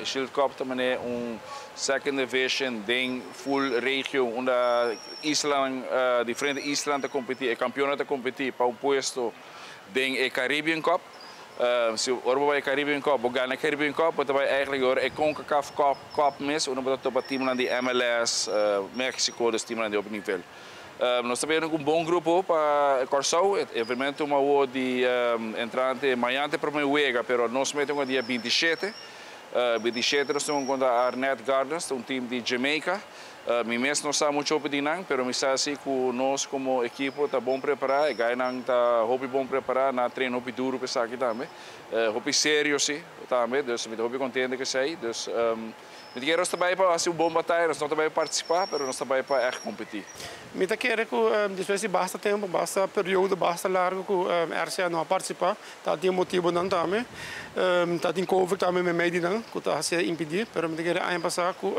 E Shield Cup ta manera un second division den full regio unda isla, diferente isla ta competi, e campeon ta competi pa un puesto den e Caribbean Cup. Si ora bo Caribbean Cup, bo gana Caribbean Cup, bo bay eigenlijk ora e CONCACAF Cup mes, unda bo topa team di MLS, Mexico, dus team di op nivel. Nos tambe tin un bon grupo pa Corsou, eventualmente un di entrante mañan pa wega, pero nos mes tin dia 27. 27 nos tin contra Arnett Gardens, un team di Jamaica. Mi mes no sa mucho di nan, pero mi sa cu nos como ekipo ta bon prepara, e guynan ta hopi bon prepara, nan a train hopi duro pa esaki tambe. Hopi serio si tambe, dus mi ta hopi contento cu esey. Dus mi kier tambe pa haci un bon bataya, nos no tambe participa, pero nos tambe pa echt competi. Mi ta kere cu despues di basta tempo, basta periodo, basta largo cu RCA no a participa, ta tin motibonan tambe. Ta tin COVID tambe meimei nan, cu ta a impedi, pero mi ta kere aña pasa cu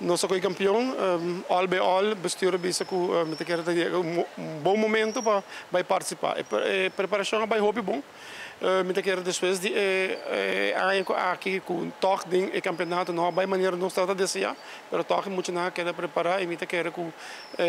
nos a campeon, all by all, bestuur bisa cu mi ta kere un bon momento pa bay participa. E preparacion bay hopi bon. Mi ta kere despues di aña aki cu toch den e campeonato no bay manera nos ta desea, pero toch muchanan a keda prepara y mi ta kere cu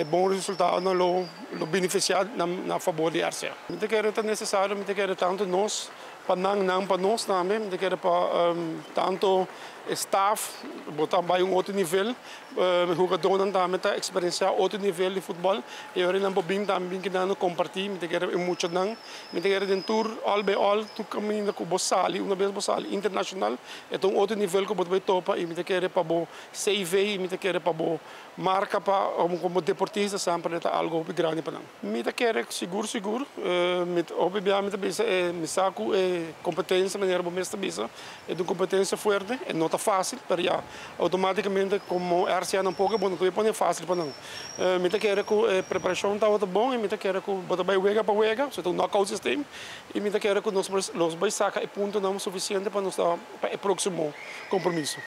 bon resultado nan lo beneficia na fabor di RCA. Mi ta kere ta necesario, mi ta kere tanto nos pa nan, nan pa nos tambe, mi ta kere pa tanto staff bo ta bay un otro nivel, hungadonan tambe ta experiencia otro nivel di futbol y awor nan por bin tambe cu nan comparti, mi ta kere muchanan, mi ta kere den tur all by all, tur caminda cu bo sali, un bes bo sali internacional, e un otro nivel cu bo bay topa y mi ta kere pa bo CV, mi ta kere pa bo marca pa como deportista semper ta algo grandi pa nan. Mi ta kere sigur sigur, mi obviamente bisa mi sa cu e competencia manera bo mes ta bisa, e un competencia fuerte, e no ta facil, pero ya automaticamente como RCA tampoco bon, no pone facil pa nan. Mi ta kere cu e preparacion ta bon y mi ta kere cu bo ta bay wega pa wega, so un knockout system y mi ta kere cu nos bay saca e puntonan suficiente pa nos pa e proximo compromiso.